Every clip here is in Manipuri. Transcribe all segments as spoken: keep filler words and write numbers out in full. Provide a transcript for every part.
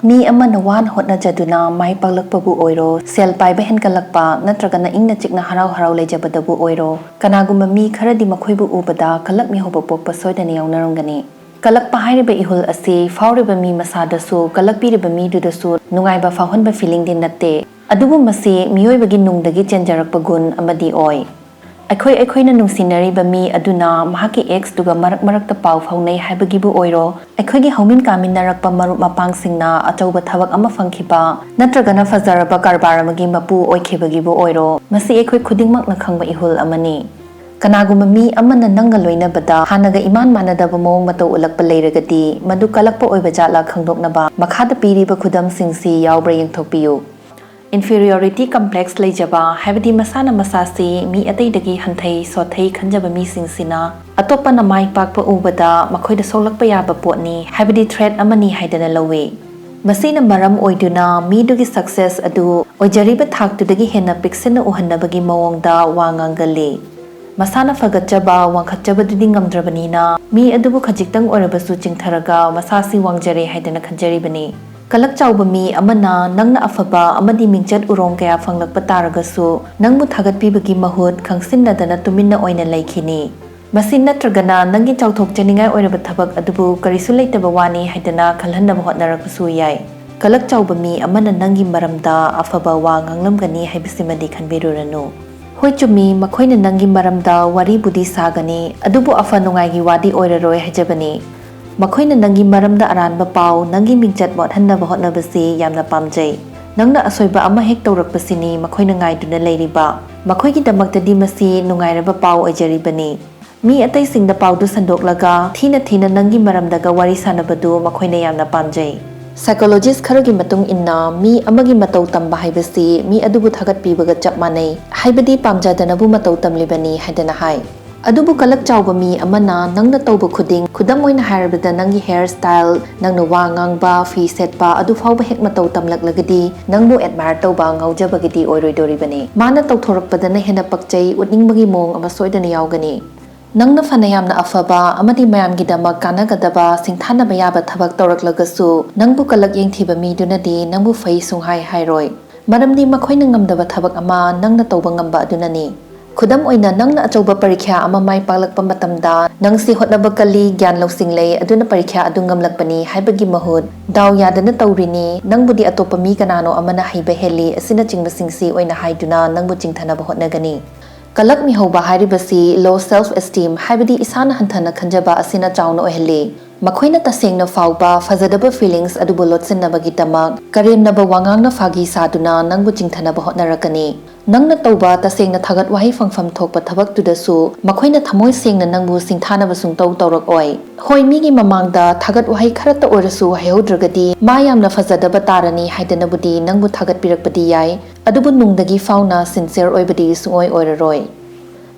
ꯃꯤ ꯑꯃꯅ ꯋꯥꯅ ꯍꯣꯠꯅꯖꯗꯨꯅ ꯃꯥꯏ ꯄꯥꯛꯂꯛꯄꯕꯨ ꯑꯣꯏꯔꯣ, ꯁꯦꯜ ꯄꯥꯏꯕ ꯍꯦꯟꯒꯠꯂꯛꯄ, ꯅꯠꯇ꯭ꯔꯒꯅ ꯏꯪꯅ ꯆꯤꯛꯅ ꯍꯔꯥꯎ ꯍꯔꯥꯎ ꯂꯩꯖꯕꯗꯕꯨ ꯑꯣꯏꯔꯣ, ꯀꯅꯥꯒꯨꯝꯕ ꯃꯤ ꯈꯔꯗꯤ ꯃꯈꯣꯏꯕꯨ ꯎꯕꯗ ꯀꯂꯛ ꯃꯤꯍꯧꯕ ꯄꯣꯛꯄ ꯁꯣꯏꯗꯅ ꯌꯥꯎꯅꯔꯝꯒꯅꯤ꯫ ꯀꯂꯛꯄ ꯍꯥꯏꯔꯤꯕ ꯏꯍꯨꯜ ꯑꯁꯤ ꯐꯥꯎꯔꯤꯕ ꯃꯤ ꯃꯁꯥꯗꯁꯨ, ꯀꯂꯛꯄꯤꯔꯤꯕ ꯃꯤꯗꯨꯗꯁꯨ ꯅꯨꯡꯉꯥꯏꯕ ꯐꯥꯎꯍꯟꯕ feelingꯗꯤ ꯅꯠꯇꯦ꯫ ꯑꯗꯨꯕꯨ ꯃꯁꯤ ꯃꯤꯑꯣꯏꯕꯒꯤ ꯅꯨꯡꯗꯒꯤ ꯆꯦꯟꯖꯔꯛꯄ ꯒꯨꯟ ꯑꯃꯗꯤ ꯑꯣꯏ꯫ ꯑꯩꯈꯣꯏ ꯑꯩꯈꯣꯏꯅ ꯅꯨꯡꯁꯤꯅꯔꯤꯕ ꯃꯤ ꯑꯗꯨꯅ ꯃꯍꯥꯛꯀꯤ exꯇꯨꯒ ꯃꯔꯛ ꯃꯔꯛꯇ ꯄꯥꯎ ꯐꯥꯎꯅꯩ ꯍꯥꯏꯕꯒꯤꯕꯨ ꯑꯣꯏꯔꯣ, ꯑꯩꯈꯣꯏꯒꯤ ꯍꯧꯃꯤꯟ ꯀꯥꯃꯤꯟꯅꯔꯛꯄ ꯃꯔꯨꯞ ꯃꯄꯥꯡꯁꯤꯡꯅ ꯑꯆꯧꯕ ꯊꯕꯛ ꯑꯃ ꯐꯪꯈꯤꯕ, ꯅꯠꯇ꯭ꯔꯒꯅ ꯐꯖꯔꯕ ꯀꯔꯕꯥꯔ ꯑꯃꯒꯤ ꯃꯄꯨ ꯑꯣꯏꯈꯤꯕꯒꯤꯕꯨ ꯑꯣꯏꯔꯣ, ꯃꯁꯤ ꯑꯩꯈꯣꯏ ꯈꯨꯗꯤꯡꯃꯛꯅ ꯈꯪꯕ ꯏꯍꯨꯜ ꯑꯃꯅꯤ꯫ ꯀꯅꯥꯒꯨꯝꯕ ꯃꯤ ꯑꯃꯅ ꯅꯪꯒ ꯂꯣꯏꯅꯕꯗ ꯍꯥꯟꯅꯒ ꯏꯃꯥꯟ ꯃꯥꯟꯅꯗꯕ ꯃꯑꯣꯡ ꯃꯇꯧ ꯎꯠꯂꯛꯄ ꯂꯩꯔꯒꯗꯤ, ꯃꯗꯨ ꯀꯂꯛꯄ ꯑꯣꯏꯕ ꯖꯥꯠꯂ ꯈꯪꯗꯣꯛꯅꯕ ꯃꯈꯥꯗ ꯄꯤꯔꯤꯕ ꯈꯨꯗꯝꯁꯤꯡꯁꯤ ꯌꯥꯎꯕ꯭ꯔꯥ ꯌꯦꯡꯊꯣꯛꯄꯤꯌꯨ꯫ Inferiority complex ꯂꯩꯖꯕ, ꯍꯥꯏꯕꯗꯤ ꯃꯁꯥꯅ ꯃꯁꯥꯁꯤ ꯃꯤ ꯑꯇꯩꯗꯒꯤ ꯍꯟꯊꯩ ꯁꯣꯠꯊꯩ ꯈꯟꯖꯕ ꯃꯤꯁꯤꯡꯁꯤꯅ ꯑꯇꯣꯞꯄꯅ ꯃꯥꯏ ꯄꯥꯛꯄ ꯎꯕꯗ ꯃꯈꯣꯏꯗ ꯁꯣꯛꯂꯛꯄ ꯌꯥꯕ ꯄꯣꯠꯅꯤ, ꯍꯥꯏꯕꯗꯤ threat ꯑꯃꯅꯤ ꯍꯥꯏꯗꯅ ꯂꯧꯏ꯫ ꯃꯁꯤꯅ ꯃꯔꯝ ꯑꯣꯏꯗꯨꯅ ꯃꯤꯗꯨꯒꯤ success ꯑꯗꯨ ꯑꯣꯏꯖꯔꯤꯕ ꯊꯥꯛꯇꯨꯗꯒꯤ ꯍꯦꯟꯅ ꯄꯤꯛꯁꯤꯟꯅ ꯎꯍꯟꯅꯕꯒꯤ ꯃꯑꯣꯡꯗ ꯋꯥ ꯉꯥꯡꯒꯜꯂꯤ꯫ ꯃꯁꯥꯅ ꯐꯒꯠꯆꯕ, ꯋꯥꯡꯈꯠꯆꯕꯗꯨꯗꯤ ꯉꯝꯗ꯭ꯔꯕꯅꯤꯅ, ꯃꯤ ꯑꯗꯨꯕꯨ ꯈꯖꯤꯛꯇꯪ ꯑꯣꯏꯔꯕꯁꯨ ꯆꯤꯡꯊꯔꯒ ꯃꯁꯥꯁꯤ ꯋꯥꯡꯖꯔꯦ ꯍꯥꯏꯗꯅ ꯈꯟꯖꯔꯤꯕꯅꯤ꯫ ꯀꯂꯛ ꯆꯥꯎꯕ ꯃꯤ ꯑꯃꯅ ꯅꯪꯅ ꯑꯐꯕ ꯑꯃꯗꯤ ꯃꯤꯡꯆꯠ ꯎꯔꯣꯡ ꯀꯌꯥ ꯐꯪꯂꯛꯄ ꯇꯥꯔꯒꯁꯨ, ꯅꯪꯕꯨ ꯊꯥꯒꯠꯄꯤꯕꯒꯤ ꯃꯍꯨꯠ ꯈꯪꯁꯤꯟꯅꯗꯅ ꯇꯨꯃꯤꯟꯅ ꯑꯣꯏꯅ ꯂꯩꯈꯤꯅꯤ꯫ ꯃꯁꯤ ꯅꯠꯇ꯭ꯔꯒꯅ ꯅꯪꯒꯤ ꯆꯥꯎꯊꯣꯛꯆꯅꯤꯡꯉꯥꯏ ꯑꯣꯏꯔꯕ ꯊꯕꯛ ꯑꯗꯨꯕꯨ ꯀꯔꯤꯁꯨ ꯂꯩꯇꯕ ꯋꯥꯅꯤ ꯍꯥꯏꯗꯅ ꯈꯜꯍꯟꯅꯕ ꯍꯣꯠꯅꯔꯛꯄꯁꯨ ꯌꯥꯏ꯫ ꯀꯂꯛ ꯆꯥꯎꯕ ꯃꯤ ꯑꯃꯅ ꯅꯪꯒꯤ ꯃꯔꯝꯗ ꯑꯐꯕ ꯋꯥ ꯉꯥꯡꯂꯝꯒꯅꯤ ꯍꯥꯏꯕꯁꯤꯃꯗꯤ ꯈꯟꯕꯤꯔꯨꯔꯅꯨ꯫ ꯍꯣꯏ, ꯆꯨꯝꯃꯤ, ꯃꯈꯣꯏꯅ ꯅꯪꯒꯤ ꯃꯔꯝꯗ ꯋꯥꯔꯤꯕꯨꯗꯤ ꯁꯥꯒꯅꯤ, ꯑꯗꯨꯕꯨ ꯑꯐ ꯅꯨꯡꯉꯥꯏꯒꯤ ꯋꯥꯗꯤ ꯑꯣꯏꯔꯔꯣꯏ ꯍꯥꯏꯖꯕꯅꯤ꯫ ꯃꯈꯣꯏꯅ ꯅꯪꯒꯤ ꯃꯔꯝꯗ ꯑꯔꯥꯟꯕ ꯄꯥꯎ, ꯅꯪꯒꯤ ꯃꯤꯡꯆꯠ ꯃꯣꯠꯍꯟꯅꯕ ꯍꯣꯠꯅꯕꯁꯤ ꯌꯥꯝꯅ ꯄꯥꯝꯖꯩ꯫ ꯅꯪꯅ ꯑꯁꯣꯏꯕ ꯑꯃ ꯍꯦꯛ ꯇꯧꯔꯛꯄꯁꯤꯅꯤ ꯃꯈꯣꯏꯅ ꯉꯥꯏꯗꯨꯅ ꯂꯩꯔꯤꯕ꯫ ꯃꯈꯣꯏꯒꯤꯗꯃꯛꯇꯗꯤ ꯃꯁꯤ ꯅꯨꯡꯉꯥꯏꯔꯕ ꯄꯥꯎ ꯑꯣꯏꯖꯔꯤꯕꯅꯤ꯫ ꯃꯤ ꯑꯇꯩꯁꯤꯡꯗ ꯄꯥꯎꯗꯨ ꯁꯟꯗꯣꯛꯂꯒ ꯊꯤꯅ ꯊꯤꯅ ꯅꯪꯒꯤ ꯃꯔꯝꯗꯒ ꯋꯥꯔꯤ ꯁꯥꯅꯕꯗꯨ ꯃꯈꯣꯏꯅ ꯌꯥꯝꯅ ꯄꯥꯝꯖꯩ꯫ Psychologist ꯈꯔꯒꯤ ꯃꯇꯨꯡ ꯏꯟꯅ, ꯃꯤ ꯑꯃꯒꯤ ꯃꯇꯧ ꯇꯝꯕ ꯍꯥꯏꯕꯁꯤ ꯃꯤ ꯑꯗꯨꯕꯨ ꯊꯥꯒꯠꯄꯤꯕꯒ ꯆꯞ ꯃꯥꯟꯅꯩ, ꯍꯥꯏꯕꯗꯤ ꯄꯥꯝꯖꯗꯅꯕꯨ ꯃꯇꯧ ꯇꯝꯂꯤꯕꯅꯤ ꯍꯥꯏꯗꯅ ꯍꯥꯏ꯫ ꯑꯗꯨꯕꯨ ꯀꯂꯛ ꯆꯥꯎꯕ ꯃꯤ ꯑꯃꯅ ꯅꯪꯅ ꯇꯧꯕ ꯈꯨꯗꯤꯡ, ꯈꯨꯗꯝ ꯑꯣꯏꯅ ꯍꯥꯏꯔꯕꯗ ꯅꯪꯒꯤ hair style, ꯅꯪꯅ ꯋꯥ ꯉꯥꯡꯕ, ꯐꯤ ꯁꯦꯠꯄ ꯑꯗꯨ ꯐꯥꯎꯕ ꯍꯦꯛ ꯃꯇꯧ ꯇꯝꯂꯛꯂꯒꯗꯤ ꯅꯪꯕꯨ admire ꯇꯧꯕ, ꯉꯥꯎꯖꯕꯒꯤꯗꯤ ꯑꯣꯏꯔꯣꯏꯗꯣꯔꯤꯕꯅꯤ꯫ ꯃꯥꯅ ꯇꯧꯊꯣꯔꯛꯄꯗꯅ ꯍꯦꯟꯅ ꯄꯛꯆꯩ ꯎꯠꯅꯤꯡꯕꯒꯤ ꯃꯑꯣꯡ ꯑꯃ ꯁꯣꯏꯗꯅ ꯌꯥꯎꯒꯅꯤ꯫ ꯅꯪꯅ ꯐꯅ ꯌꯥꯝꯅ ꯑꯐꯕ ꯑꯃꯗꯤ ꯃꯌꯥꯝꯒꯤꯗꯃꯛ ꯀꯥꯟꯅꯒꯗꯕ ꯁꯤꯡꯊꯥꯅꯕ ꯌꯥꯕ ꯊꯕꯛ ꯇꯧꯔꯛꯂꯒꯁꯨ, ꯅꯪꯕꯨ ꯀꯂꯛ ꯌꯦꯡꯊꯤꯕ ꯃꯤꯗꯨꯅꯗꯤ ꯅꯪꯕꯨ ꯐꯩ ꯁꯨꯡꯍꯥꯏ ꯍꯥꯏꯔꯣꯏ꯫ ꯃꯔꯝꯗꯤ ꯃꯈꯣꯏꯅ ꯉꯝꯗꯕ ꯊꯕꯛ ꯑꯃ ꯅꯪꯅ ꯇꯧꯕ ꯉꯝꯕ ꯑꯗꯨꯅꯅꯤ꯫ ꯈꯨꯗꯝ ꯑꯣꯏꯅ, ꯅꯪꯅ ꯑꯆꯧꯕ ꯄꯔꯤꯈ꯭ꯌꯥ ꯑꯃ ꯃꯥꯏ ꯄꯥꯛꯂꯛꯄ ꯃꯇꯝꯗ, "ꯅꯪꯁꯤ ꯍꯣꯠꯅꯕ ꯀꯜꯂꯤ, ꯒ꯭ꯌꯥꯟ ꯂꯧꯁꯤꯡ ꯂꯩ, ꯑꯗꯨꯅ ꯄꯔꯤꯈ꯭ꯌꯥ ꯑꯗꯨ ꯉꯝꯂꯛꯄꯅꯤ" ꯍꯥꯏꯕꯒꯤ ꯃꯍꯨꯠ, "ꯗꯥꯎ ꯌꯥꯗꯅ ꯇꯧꯔꯤꯅꯤ, ꯅꯪꯕꯨꯗꯤ ꯑꯇꯣꯞꯄ ꯃꯤ ꯀꯅꯥꯅꯣ ꯑꯃꯅ ꯍꯩꯕ ꯍꯦꯜꯂꯤ" ꯑꯁꯤꯅꯆꯤꯡꯕꯁꯤꯡꯁꯤ ꯑꯣꯏꯅ ꯍꯥꯏꯗꯨꯅ ꯅꯪꯕꯨ ꯆꯤꯡꯊꯅꯕ ꯍꯣꯠꯅꯒꯅꯤ꯫ ꯀꯂꯛ ꯃꯤꯍꯧꯕ ꯍꯥꯏꯔꯤꯕꯁꯤ low self esteem, ꯍꯥꯏꯕꯗꯤ ꯏꯁꯥꯅ ꯍꯟꯊꯅ ꯈꯟꯖꯕ ꯑꯁꯤꯅ ꯆꯥꯎꯅ ꯑꯣꯏꯍꯜꯂꯤ꯫ ꯃꯈꯣꯏꯅ ꯇꯁꯦꯡꯅ ꯐꯥꯎꯕ ꯐꯖꯗꯕ feelings ꯑꯗꯨꯕꯨ ꯂꯣꯠꯁꯤꯟꯅꯕꯒꯤꯗꯃꯛ ꯀꯔꯦꯝꯅꯕ ꯋꯥꯉꯥꯡꯅ ꯐꯥꯒꯤ ꯁꯥꯗꯨꯅ ꯅꯪꯕꯨ ꯆꯤꯡꯊꯅꯕ ꯍꯣꯠꯅꯔꯛꯀꯅꯤ꯫ ꯅꯪꯅ ꯇꯧꯕ ꯇꯁꯦꯡꯅ ꯊꯥꯒꯠ ꯋꯥꯍꯩ ꯐꯪꯐꯝ ꯊꯣꯛꯄ ꯊꯕꯛꯇꯨꯗꯁꯨ ꯃꯈꯣꯏꯅ ꯊꯃꯣꯏ ꯁꯦꯡꯅ ꯅꯪꯕꯨ ꯁꯤꯡꯊꯥꯅꯕ ꯁꯨꯡꯇꯧ ꯇꯧꯔꯛꯑꯣꯏ꯫ ꯍꯣꯏ, ꯃꯤꯒꯤ ꯃꯃꯥꯡꯗ ꯊꯥꯒꯠ ꯋꯥꯍꯩ ꯈꯔꯇ ꯑꯣꯏꯔꯁꯨ ꯍꯥꯏꯍꯧꯗ꯭ꯔꯒꯗꯤ, "ꯃꯥ ꯌꯥꯝꯅ ꯐꯖꯗꯕ ꯇꯥꯔꯅꯤ" ꯍꯥꯏꯗꯅꯕꯨꯗꯤ ꯅꯪꯕꯨ ꯊꯥꯒꯠꯄꯤꯔꯛꯄꯗꯤ ꯌꯥꯏ, ꯑꯗꯨꯕꯨ ꯅꯨꯡꯗꯒꯤ ꯐꯥꯎꯅ sincere ꯑꯣꯏꯕꯗꯤ ꯁꯨꯡꯑꯣꯏ ꯑꯣꯏꯔꯔꯣꯏ꯫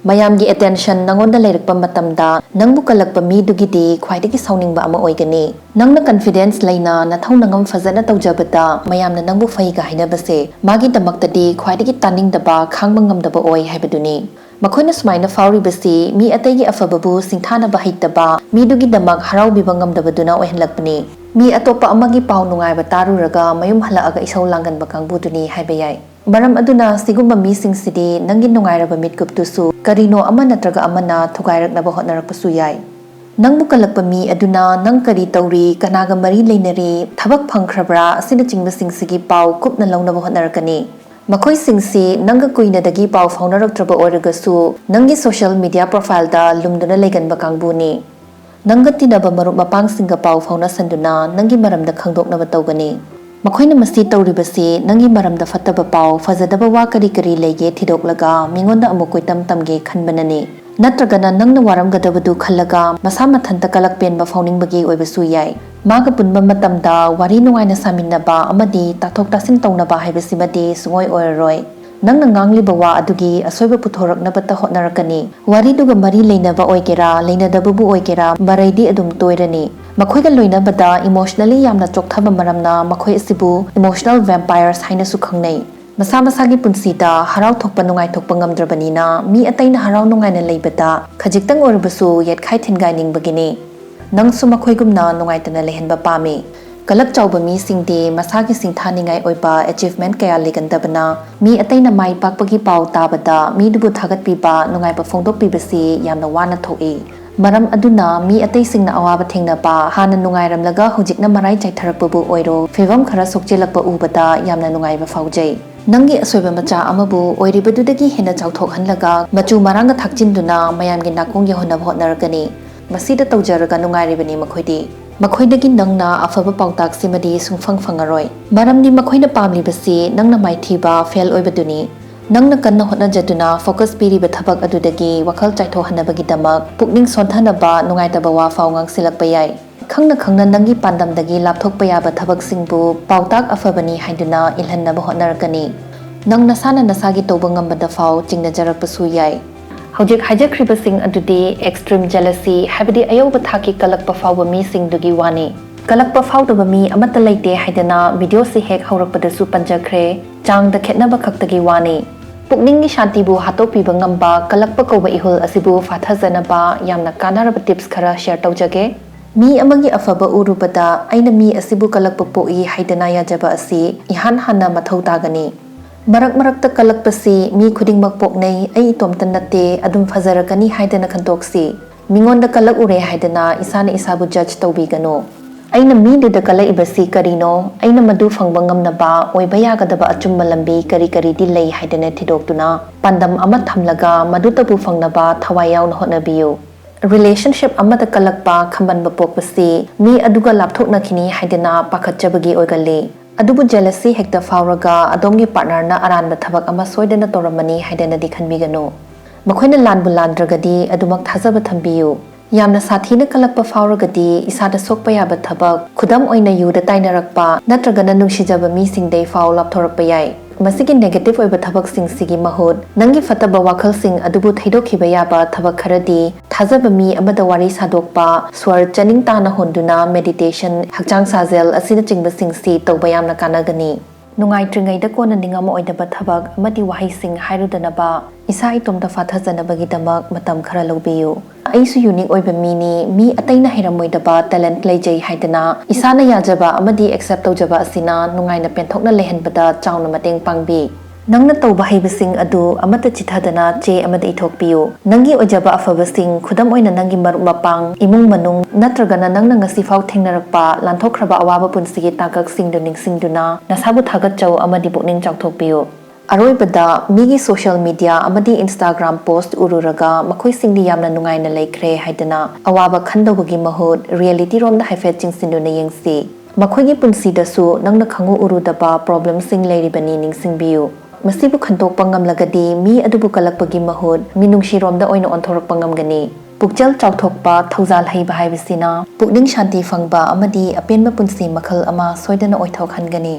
ꯃꯌꯥꯝꯒꯤ attention ꯅꯉꯣꯟꯗ ꯂꯩꯔꯛꯄ ꯃꯇꯝꯗ, ꯅꯪꯕꯨ ꯀꯜꯂꯛꯄ ꯃꯤꯗꯨꯒꯤꯗꯤ ꯈ꯭ꯋꯥꯏꯗꯒꯤ ꯁꯥꯎꯅꯤꯡꯕ ꯑꯃ ꯑꯣꯏꯒꯅꯤ꯫ ꯅꯪꯅ confidence ꯂꯩꯅ ꯅꯊꯧ ꯅꯉꯝ ꯐꯖꯅ ꯇꯧꯖꯕꯗ, ꯃꯌꯥꯝꯅ ꯅꯪꯕꯨ ꯐꯩꯒ ꯍꯥꯏꯅꯕꯁꯦ ꯃꯥꯒꯤꯗꯃꯛꯇꯗꯤ ꯈ꯭ꯋꯥꯏꯗꯒꯤ ꯇꯥꯅꯤꯡꯗꯕ, ꯈꯥꯡꯕ ꯉꯝꯗꯕ ꯑꯣꯏ ꯍꯥꯏꯕꯗꯨꯅꯤ꯫ ꯃꯈꯣꯏꯅ ꯁꯨꯃꯥꯏꯅ ꯐꯥꯎꯔꯤꯕꯁꯤ ꯃꯤ ꯑꯇꯩꯒꯤ ꯑꯐꯕꯕꯨ ꯁꯤꯡꯊꯥꯅꯕ ꯍꯩꯇꯕ, ꯃꯤꯗꯨꯒꯤꯗꯃꯛ ꯍꯔꯥꯎꯕꯤꯕ ꯉꯝꯗꯕꯗꯨꯅ ꯑꯣꯏꯍꯜꯂꯛꯄꯅꯤ꯫ ꯃꯤ ꯑꯇꯣꯞꯄ ꯑꯃꯒꯤ ꯄꯥꯎ ꯅꯨꯡꯉꯥꯏꯕ ꯇꯥꯔꯨꯔꯒ ꯃꯌꯨꯝ ꯍꯜꯂꯛꯑꯒ ꯏꯁꯧ ꯂꯥꯡꯒꯟꯕ ꯀꯥꯡꯕꯨꯗꯨꯅꯤ ꯍꯥꯏꯕ ꯌꯥꯏ꯫ ꯃꯔꯝ ꯑꯗꯨꯅ, ꯁꯤꯒꯨꯝꯕ ꯃꯤꯁꯤꯡꯁꯤꯗꯤ ꯅꯪꯒꯤ ꯅꯨꯡꯉꯥꯏꯔꯕ ꯃꯤꯠꯀꯨꯞꯇꯨꯁꯨ ꯀꯔꯤꯅꯣ ꯑꯃ ꯅꯠꯇ꯭ꯔꯒ ꯑꯃꯅ ꯊꯨꯒꯥꯏꯔꯛꯅꯕ ꯍꯣꯠꯅꯔꯛꯄꯁꯨ ꯌꯥꯏ꯫ ꯅꯪꯕꯨ ꯀꯜꯂꯛꯄ ꯃꯤ ꯑꯗꯨꯅ ꯅꯪ ꯀꯔꯤ ꯇꯧꯔꯤ, ꯀꯅꯥꯒ ꯃꯔꯤ ꯂꯩꯅꯔꯤ, ꯊꯕꯛ ꯐꯪꯈ꯭ꯔꯕ꯭ꯔꯥ ꯑꯁꯤꯅꯆꯤꯡꯕꯁꯤꯡꯁꯤꯒꯤ ꯄꯥꯎ ꯀꯨꯞꯅ ꯂꯧꯅꯕ ꯍꯣꯠꯅꯔꯛꯀꯅꯤ꯫ ꯃꯈꯣꯏꯁꯤꯡꯁꯤ ꯅꯪꯒ ꯀꯨꯏꯅꯗꯒꯤ ꯄꯥꯎ ꯐꯥꯎꯅꯔꯛꯇ꯭ꯔꯕ ꯑꯣꯏꯔꯒꯁꯨ, ꯅꯪꯒꯤ social media profile ꯗ ꯂꯨꯝꯗꯨꯅ ꯂꯩꯒꯟꯕ ꯀꯥꯡꯕꯨꯅꯤ꯫ ꯅꯪꯒ ꯇꯤꯟꯅꯕ ꯃꯔꯨꯞ ꯃꯄꯥꯡꯁꯤꯡꯒ ꯄꯥꯎ ꯐꯥꯎꯅꯁꯟꯗꯨꯅ ꯅꯪꯒꯤ ꯃꯔꯝꯗ ꯈꯪꯗꯣꯛꯅꯕ ꯇꯧꯒꯅꯤ꯫ ꯃꯈꯣꯏꯅ ꯃꯁꯤ ꯇꯧꯔꯤꯕꯁꯤ ꯅꯪꯒꯤ ꯃꯔꯝꯗ ꯐꯠꯇꯕ ꯄꯥꯎ, ꯐꯖꯗꯕ ꯋꯥ ꯀꯔꯤ ꯀꯔꯤ ꯂꯩꯒꯦ ꯊꯤꯗꯣꯛꯂꯒ ꯃꯤꯉꯣꯟꯗ ꯑꯃꯨꯛ ꯀꯣꯏꯇꯝ ꯇꯝꯒꯦ ꯈꯟꯕꯅꯅꯤ꯫ ꯅꯠꯇ꯭ꯔꯒꯅ ꯅꯪꯅ ꯋꯥꯔꯝꯒꯗꯕꯗꯨ ꯈꯜꯂꯒ ꯃꯁꯥ ꯃꯊꯟꯇ ꯀꯂꯛ ꯄꯦꯟꯕ ꯐꯥꯎꯅꯤꯡꯕꯒꯤ ꯑꯣꯏꯕꯁꯨ ꯌꯥꯏ꯫ ꯃꯥꯒ ꯄꯨꯟꯕ ꯃꯇꯝꯗ ꯋꯥꯔꯤ ꯅꯨꯡꯉꯥꯏꯅ ꯁꯥꯃꯤꯟꯅꯕ ꯑꯃꯗꯤ ꯇꯥꯊꯣꯛ ꯇꯥꯁꯤꯟ ꯇꯧꯅꯕ ꯍꯥꯏꯕꯁꯤꯃꯗꯤ ꯁꯨꯡꯑꯣꯏ ꯑꯣꯏꯔꯔꯣꯏ꯫ ꯅꯪꯅ ꯉꯥꯡꯂꯤꯕ ꯋꯥ ꯑꯗꯨꯒꯤ ꯑꯁꯣꯏꯕ ꯄꯨꯊꯣꯔꯛꯅꯕꯇ ꯍꯣꯠꯅꯔꯛꯀꯅꯤ꯫ ꯋꯥꯔꯤꯗꯨꯒ ꯃꯔꯤ ꯂꯩꯅꯕ ꯑꯣꯏꯒꯦꯔꯥ, ꯂꯩꯅꯗꯕꯕꯨ ꯑꯣꯏꯒꯦꯔꯥ, ꯃꯔꯩꯗꯤ ꯑꯗꯨꯝ ꯇꯣꯏꯔꯅꯤ꯫ ꯃꯈꯣꯏꯒ ꯂꯣꯏꯅꯕꯗ emotionally ꯌꯥꯝꯅ ꯆꯣꯛꯊꯕ ꯃꯔꯝꯅ ꯃꯈꯣꯏ ꯑꯁꯤꯕꯨ emotional vampires ꯍꯥꯏꯅꯁꯨ ꯈꯪꯅꯩ꯫ ꯃꯁꯥ ꯃꯁꯥꯒꯤ ꯄꯨꯟꯁꯤꯗ ꯍꯔꯥꯎ ꯊꯣꯛꯄ ꯅꯨꯡꯉꯥꯏꯊꯣꯛꯄ ꯉꯝꯗ꯭ꯔꯕꯅꯤꯅ, ꯃꯤ ꯑꯇꯩꯅ ꯍꯔꯥꯎ ꯅꯨꯡꯉꯥꯏꯅ ꯂꯩꯕꯗ ꯈꯖꯤꯛꯇꯪ ꯑꯣꯏꯔꯕꯁꯨ ꯌꯦꯠꯈꯥꯏ ꯊꯤꯟꯒꯥꯏꯅꯤꯡꯕꯒꯤꯅꯤ꯫ ꯅꯪꯁꯨ ꯃꯈꯣꯏꯒꯨꯝꯅ ꯅꯨꯡꯉꯥꯏꯇꯅ ꯂꯩꯍꯟꯕ ꯄꯥꯝꯃꯤ꯫ ꯀꯂꯛ ꯆꯥꯎꯕ ꯃꯤꯁꯤꯡꯗꯤ ꯃꯁꯥꯒꯤ ꯁꯤꯡꯊꯥꯅꯤꯡꯉꯥꯏ ꯑꯣꯏꯕ achievement ꯀꯌꯥ ꯂꯩꯒꯟꯗꯕꯅ, ꯃꯤ ꯑꯇꯩꯅ ꯃꯥꯏ ꯄꯥꯛꯄꯒꯤ ꯄꯥꯎ ꯇꯥꯕꯗ ꯃꯤꯗꯨꯕꯨ ꯊꯥꯒꯠꯄꯤꯕ, ꯅꯨꯡꯉꯥꯏꯕ ꯐꯣꯡꯗꯣꯛꯄꯤꯕꯁꯤ ꯌꯥꯝꯅ ꯋꯥꯅ ꯊꯣꯛꯏ꯫ ꯃꯔꯝ ꯑꯗꯨꯅ, ꯃꯤ ꯑꯇꯩꯁꯤꯡꯅ ꯑꯋꯥꯕ ꯊꯦꯡꯅꯕ, ꯍꯥꯟꯅ ꯅꯨꯡꯉꯥꯏꯔꯝꯂꯒ ꯍꯧꯖꯤꯛꯅ ꯃꯔꯥꯏ ꯆꯥꯏꯊꯔꯛꯄꯕꯨ ꯑꯣꯏꯔꯣ, ꯐꯤꯕꯝ ꯈꯔ ꯁꯣꯛꯆꯤꯜꯂꯛꯄ ꯎꯕꯗ ꯌꯥꯝꯅ ꯅꯨꯡꯉꯥꯏꯕ ꯐꯥꯎꯖꯩ꯫ ꯅꯪꯒꯤ ꯑꯁꯣꯏꯕ ꯃꯆꯥ ꯑꯃꯕꯨ ꯑꯣꯏꯔꯤꯕꯗꯨꯗꯒꯤ ꯍꯦꯟꯅ ꯆꯥꯎꯊꯣꯛꯍꯜꯂꯒ, ꯃꯆꯨ ꯃꯔꯥꯡꯒ ꯊꯥꯛꯆꯤꯟꯗꯨꯅ ꯃꯌꯥꯝꯒꯤ ꯅꯥꯀꯣꯡ ꯌꯧꯍꯟꯅꯕ ꯍꯣꯠꯅꯔꯛꯀꯅꯤ꯫ ꯃꯁꯤꯗ ꯇꯧꯖꯔꯒ ꯅꯨꯡꯉꯥꯏꯔꯤꯕꯅꯤ ꯃꯈꯣꯏꯗꯤ꯫ ꯃꯈꯣꯏꯗꯒꯤ ꯅꯪꯅ ꯑꯐꯕ ꯄꯥꯎꯇꯥꯛꯁꯤꯃꯗꯤ ꯁꯨꯡꯐꯪ ꯐꯪꯉꯔꯣꯏ, ꯃꯔꯝꯗꯤ ꯃꯈꯣꯏꯅ ꯄꯥꯝꯂꯤꯕꯁꯤ ꯅꯪꯅ ꯃꯥꯏꯊꯤꯕ, ꯐꯦꯜ ꯑꯣꯏꯕꯗꯨꯅꯤ꯫ ꯅꯪꯅ ꯀꯟꯅ ꯍꯣꯠꯅꯖꯗꯨꯅ focus ꯄꯤꯔꯤꯕ ꯊꯕꯛ ꯑꯗꯨꯗꯒꯤ ꯋꯥꯈꯜ ꯆꯥꯏꯊꯣꯛꯍꯟꯅꯕꯒꯤꯗꯃꯛ ꯄꯨꯛꯅꯤꯡ ꯁꯣꯟꯊꯅꯕ ꯅꯨꯡꯉꯥꯏꯇꯕ ꯋꯥ ꯐꯥꯎ ꯉꯥꯡꯁꯤꯜꯂꯛꯄ ꯌꯥꯏ꯫ ꯈꯪꯅ ꯈꯪꯅ ꯅꯪꯒꯤ ꯄꯥꯟꯗꯝꯗꯒꯤ ꯂꯥꯞꯊꯣꯛꯄ ꯌꯥꯕ ꯊꯕꯛꯁꯤꯡꯕꯨ ꯄꯥꯎꯇꯥꯛ ꯑꯐꯕꯅꯤ ꯍꯥꯏꯗꯨꯅ ꯏꯜꯍꯟꯅꯕ ꯍꯣꯠꯅꯔꯛꯀꯅꯤ꯫ ꯅꯪ ꯅꯁꯥꯅ ꯅꯁꯥꯒꯤ ꯇꯧꯕ ꯉꯝꯕꯗ ꯐꯥꯎ ꯆꯤꯡꯅꯖꯔꯛꯄꯁꯨ ꯌꯥꯏ꯫ ꯍꯧꯖꯤꯛ ꯍꯥꯏꯖꯈ꯭ꯔꯤꯕꯁꯤꯡ ꯑꯗꯨꯗꯤ extreme jealousy, ꯍꯥꯏꯕꯗꯤ ꯑꯌꯧꯕ ꯊꯥꯛꯀꯤ ꯀꯜꯂꯛꯄ ꯐꯥꯎꯕ ꯃꯤꯁꯤꯡꯗꯨꯒꯤ ꯋꯥꯅꯤ꯫ ꯀꯜꯂꯛꯄ ꯐꯥꯎꯗꯕ ꯃꯤ ꯑꯃꯠꯇ ꯂꯩꯇꯦ ꯍꯥꯏꯗꯅ videoꯁꯤ ꯍꯦꯛ ꯍꯧꯔꯛꯄꯗꯁꯨ ꯄꯟꯖꯈ꯭ꯔꯦ, ꯆꯥꯡꯗ ꯈꯦꯠꯅꯕ ꯈꯛꯇꯒꯤ ꯋꯥꯅꯤ꯫ ꯄꯨꯛꯅꯤꯡꯒꯤ ꯁꯥꯟꯇꯤꯕꯨ ꯍꯥꯠꯇꯣꯛꯄꯤꯕ ꯉꯝꯕ ꯀꯜꯂꯛꯄ ꯀꯧꯕ ꯏꯍꯨꯜ ꯑꯁꯤꯕꯨ ꯐꯥꯊꯖꯅꯕ ꯌꯥꯝꯅ ꯀꯥꯟꯅꯔꯕ tips ꯈꯔ share ꯇꯧꯖꯒꯦ꯫ ꯃꯤ ꯑꯃꯒꯤ ꯑꯐꯕ ꯎꯔꯨꯕꯗ ꯑꯩꯅ ꯃꯤ ꯑꯁꯤꯕꯨ ꯀꯜꯂꯛꯄ ꯄꯣꯛꯏ ꯍꯥꯏꯗꯅ ꯌꯥꯖꯕ ꯑꯁꯤ ꯏꯍꯥꯟ ꯍꯥꯟꯅ ꯃꯊꯧ ꯇꯥꯒꯅꯤ꯫ ꯃꯔꯛ ꯃꯔꯛꯇ ꯀꯜꯂꯛꯄꯁꯤ ꯃꯤ ꯈꯨꯗꯤꯡꯃꯛ ꯄꯣꯛꯅꯩ, ꯑꯩ ꯏꯇꯣꯝꯇ ꯅꯠꯇꯦ, ꯑꯗꯨꯝ ꯐꯖꯔꯛꯀꯅꯤ ꯍꯥꯏꯗꯅ ꯈꯟꯇꯣꯛꯁꯤ꯫ ꯃꯤꯉꯣꯟꯗ ꯀꯜꯂꯛꯎꯔꯦ ꯍꯥꯏꯗꯅ ꯏꯁꯥꯅ ꯏꯁꯥꯕꯨ judge ꯇꯧꯕꯤꯒꯅꯨ꯫ ꯑꯩꯅ ꯃꯤꯗꯨꯗ ꯀꯜꯂꯛꯏꯕꯁꯤ ꯀꯔꯤꯅꯣ? ꯑꯩꯅ ꯃꯗꯨ ꯐꯪꯕ ꯉꯝꯅꯕ ꯑꯣꯏꯕ ꯌꯥꯒꯗꯕ ꯑꯆꯨꯝꯕ ꯂꯝꯕꯤ ꯀꯔꯤ ꯀꯔꯤꯗꯤ ꯂꯩ ꯍꯥꯏꯗꯅ ꯊꯤꯗꯣꯛꯇꯨꯅ, ꯄꯥꯟꯗꯝ ꯑꯃ ꯊꯝꯂꯒ ꯃꯗꯨꯇꯕꯨ ꯐꯪꯅꯕ ꯊꯋꯥꯏ ꯌꯥꯎꯅ ꯍꯣꯠꯅꯕꯤꯌꯨ꯫ Relationship ꯑꯃꯗ ꯀꯜꯂꯛꯄ, ꯈꯝꯕꯟꯕ ꯄꯣꯛꯄꯁꯤ ꯃꯤ ꯑꯗꯨꯒ ꯂꯥꯞꯊꯣꯛꯅꯈꯤꯅꯤ ꯍꯥꯏꯗꯅ ꯄꯥꯈꯠꯆꯕꯒꯤ ꯑꯣꯏꯒꯜꯂꯤ꯫ ꯑꯗꯨꯕꯨ jealousy ꯍꯦꯛꯇ ꯐꯥꯎꯔꯒ ꯑꯗꯣꯝꯒꯤ partnerꯅ ꯑꯔꯥꯟꯕ ꯊꯕꯛ ꯑꯃ ꯁꯣꯏꯗꯅ ꯇꯧꯔꯝꯃꯅꯤ ꯍꯥꯏꯗꯅꯗꯤ ꯈꯟꯕꯤꯒꯅꯨ꯫ ꯃꯈꯣꯏꯅ ꯂꯥꯟꯕꯨ ꯂꯥꯟꯗ꯭ꯔꯒꯗꯤ ꯑꯗꯨꯃꯛ ꯊꯥꯖꯕ ꯊꯝꯕꯤꯌꯨ꯫ ꯌꯥꯝꯅ ꯁꯥꯊꯤꯅ ꯀꯜꯂꯛꯄ ꯐꯥꯎꯔꯒꯗꯤ ꯏꯁꯥꯗ ꯁꯣꯛꯄ ꯌꯥꯕ ꯊꯕꯛ, ꯈꯨꯗꯝ ꯑꯣꯏꯅ ꯌꯨꯗ ꯇꯥꯏꯅꯔꯛꯄ ꯅꯠꯇ꯭ꯔꯒꯅ ꯅꯨꯡꯁꯤꯖꯕ ꯃꯤꯁꯤꯡꯗꯩ ꯐꯥꯎ ꯂꯥꯞꯊꯣꯔꯛꯄ ꯌꯥꯏ꯫ ꯃꯁꯤꯒꯤ negative ꯑꯣꯏꯕ ꯊꯕꯛꯁꯤꯡꯁꯤꯒꯤ ꯃꯍꯨꯠ ꯅꯪꯒꯤ ꯐꯠꯇꯕ ꯋꯥꯈꯜꯁꯤꯡ ꯑꯗꯨꯕꯨ ꯊꯩꯗꯣꯛꯈꯤꯕ ꯌꯥꯕ ꯊꯕꯛ ꯈꯔꯗꯤ ꯊꯥꯖꯕ ꯃꯤ ꯑꯃꯗ ꯋꯥꯔꯤ ꯁꯥꯗꯣꯛꯄ, ꯁ꯭ꯋꯔ ꯆꯅꯤꯡ ꯇꯥꯅ ꯍꯣꯟꯗꯨꯅ meditation, ꯍꯛꯆꯥꯡ ꯁꯥꯖꯦꯜ ꯑꯁꯤꯅꯆꯤꯡꯕꯁꯤꯡꯁꯤ ꯇꯧꯕ ꯌꯥꯝꯅ ꯀꯥꯟꯅꯒꯅꯤ꯫ ꯅꯨꯡꯉꯥꯏꯇ꯭ꯔꯤꯉꯩꯗ ꯀꯣꯟꯅ ꯅꯤꯡꯉꯝꯃꯣꯏꯗꯕ ꯊꯕꯛ ꯑꯃꯗꯤ ꯋꯥꯍꯩꯁꯤꯡ ꯍꯥꯏꯔꯨꯗꯅꯕ ꯏꯁꯥ ꯏꯇꯣꯝꯇ ꯐꯥꯊꯖꯅꯕꯒꯤꯗꯃꯛ ꯃꯇꯝ ꯈꯔ ꯂꯧꯕꯤꯌꯨ꯫ ꯑꯩꯁꯨ ꯌꯨꯅꯤꯛ ꯑꯣꯏꯕ ꯃꯤꯅꯤ, ꯃꯤ ꯑꯇꯩꯅ ꯍꯩꯔꯝꯃꯣꯏꯗꯕ ꯇꯦꯂꯦꯟꯠ ꯂꯩꯖꯩ ꯍꯥꯏꯗꯅ ꯏꯁꯥꯅ ꯌꯥꯖꯕ ꯑꯃꯗꯤ ꯑꯦꯛꯁꯦꯞ ꯇꯧꯖꯕ ꯑꯁꯤꯅ ꯅꯨꯡꯉꯥꯏꯅ ꯄꯦꯟꯊꯣꯛꯅ ꯂꯩꯍꯟꯕꯗ ꯆꯥꯎꯅ ꯃꯇꯦꯡ ꯄꯥꯡꯕꯤ꯫ ꯅꯪꯅ ꯇꯧꯕ ꯍꯩꯕꯁꯤꯡ ꯑꯗꯨ ꯑꯃꯠꯇ ꯆꯤꯊꯗꯅ ꯆꯦ ꯑꯃꯗ ꯏꯊꯣꯛꯄꯤꯌꯨ꯫ ꯅꯪꯒꯤ ꯑꯣꯏꯖꯕ ꯑꯐꯕꯁꯤꯡ, ꯈꯨꯗꯝ ꯑꯣꯏꯅ ꯅꯪꯒꯤ ꯃꯔꯨꯞ ꯃꯄꯥꯡ, ꯏꯃꯨꯡ ꯃꯅꯨꯡ, ꯅꯠꯇ꯭ꯔꯒꯅ ꯅꯪꯅ ꯉꯁꯤꯐꯥꯎ ꯊꯦꯡꯅꯔꯛꯄ ꯂꯥꯟꯊꯣꯛꯈ꯭ꯔꯕ ꯑꯋꯥꯕ ꯄꯨꯟꯁꯤꯒꯤ ꯇꯥꯡꯀꯛꯁꯤꯡꯗꯨ ꯅꯤꯡꯁꯤꯡꯗꯨꯅ ꯅꯁꯥꯕꯨ ꯊꯥꯒꯠꯆꯧ ꯑꯃꯗꯤ ꯄꯨꯛꯅꯤꯡ ꯆꯥꯎꯊꯣꯛꯄꯤꯌꯨ꯫ ꯑꯔꯣꯏꯕꯗ, ꯃꯤꯒꯤ ꯁꯣꯁꯤꯌꯦꯜ ꯃꯤꯗꯤꯌꯥ ꯑꯃꯗꯤ ꯏꯟꯁꯇꯥꯒ꯭ꯔꯥꯝ ꯄꯣꯁ꯭ꯠ ꯎꯔꯨꯔꯒ ꯃꯈꯣꯏꯁꯤꯡꯗꯤ ꯌꯥꯝꯅ ꯅꯨꯡꯉꯥꯏꯅ ꯂꯩꯈ꯭ꯔꯦ ꯍꯥꯏꯗꯅ ꯑꯋꯥꯕ ꯈꯟꯗꯧꯕꯒꯤ ꯃꯍꯨꯠ ꯔꯤꯌꯦꯂꯤꯇꯤꯔꯣꯝꯗ ꯍꯥꯏꯐꯦꯠ ꯆꯤꯡꯁꯤꯟꯗꯨꯅ ꯌꯦꯡꯁꯤ꯫ ꯃꯈꯣꯏꯒꯤ ꯄꯨꯟꯁꯤꯗꯁꯨ ꯅꯪꯅ ꯈꯪꯎ ꯎꯔꯨꯗꯕ ꯄ꯭ꯔꯣꯕ꯭ꯂꯦꯝꯁꯤꯡ ꯂꯩꯔꯤꯕꯅꯤ ꯅꯤꯡꯁꯤꯡꯕꯤꯌꯨ꯫ ꯃꯁꯤꯕꯨ ꯈꯟꯗꯣꯛꯄ ꯉꯝꯂꯒꯗꯤ ꯃꯤ ꯑꯗꯨꯕꯨ ꯀꯜꯂꯛꯄꯒꯤ ꯃꯍꯨꯠ ꯃꯤꯅꯨꯡꯁꯤꯔꯣꯝꯗ ꯑꯣꯏꯅ ꯑꯣꯟꯊꯣꯔꯛꯄ ꯉꯝꯒꯅꯤ꯫ ꯄꯨꯛꯆꯦꯜ ꯆꯥꯎꯊꯣꯛꯄ, ꯊꯧꯖꯥꯜ ꯍꯩꯕ ꯍꯥꯏꯕꯁꯤꯅ ꯄꯨꯛꯅꯤꯡ ꯁꯥꯟꯇꯤ ꯐꯪꯕ ꯑꯃꯗꯤ ꯑꯄꯦꯟꯕ ꯄꯨꯟꯁꯤ ꯃꯈꯜ ꯑꯃ ꯁꯣꯏꯗꯅ ꯑꯣꯏꯊꯣꯛꯍꯟꯒꯅꯤ꯫